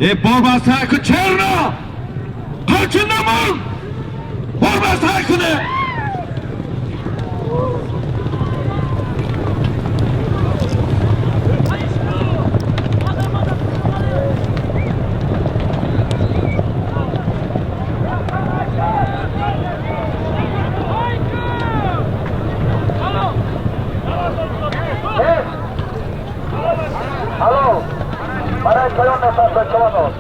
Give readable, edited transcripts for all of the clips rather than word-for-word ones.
Э, борбастай ку, черно қочи намон, борбастай куне. Алло, барои поён мефарсад чавандоз.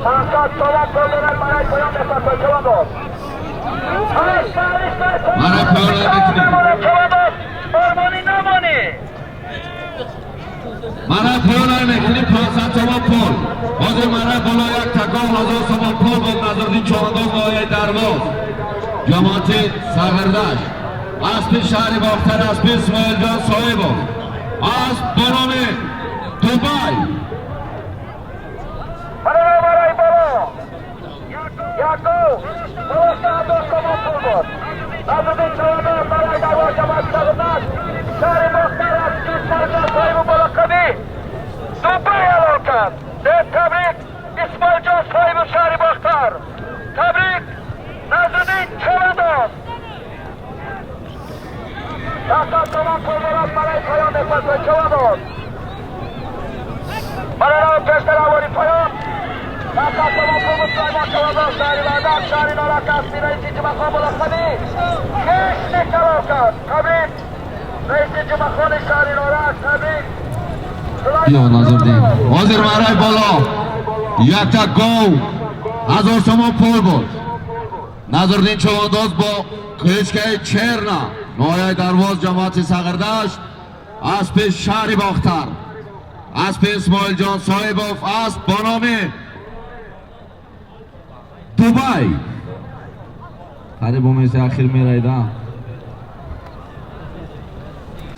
500 сомон пул дорад, барои поён мефарсад чавандоз. Барои поён мекунем. Чавандоз, ормонӣ намонӣ. Барои поён мекунем, 500 сомон пул. Ҳозир барои боло як таком 1000 сомон пул буд. Назриддин Чавандоз, ноҳияи Дарвоз, ҷамоати Сағирдашт, аспи шаҳри Бохтар, аспи Исмоилҷон Соҳибов, асп бо номи Дубай. Барои боло. Якум, 12 000 сомон пул буд. Назриддин Чавандоз, барои Дарвоз, ҷамоати Сағирдашт, шаҳри Бохтар, аспи Исмоилҷон Соҳибов бо лақаби Дубай ҳалол кард. Табрик, Исмоилҷон Соҳибов, шаҳри Бохтар. Табрик, Назриддин Чавандоз. 500 сомон пул дорад, барои поён мефарсад чавандоз. Барои пештар аввали поён 500 сомон пул буд. Сулаймон Чавандоз, шаҳри Ваҳдат, шаҳри Норак, аспи раиси Ҷумъахон бо лақаби Хишник ҳалол кард. Табрик, раиси Ҷумъахони шаҳри Норак, табрик. Ё Назриддин, ҳозир барои боло якта гов 1000 сомон пул буд. Назриддин Чавандоз бо кличкаи Черна, ноҳияи Дарвоз, ҷамоати Сағирдашт, аспи шаҳри Бохтар, аспи Исмоилҷон Соҳибов, асп бо номи Дубай. Қариб умеси ахир мерайда.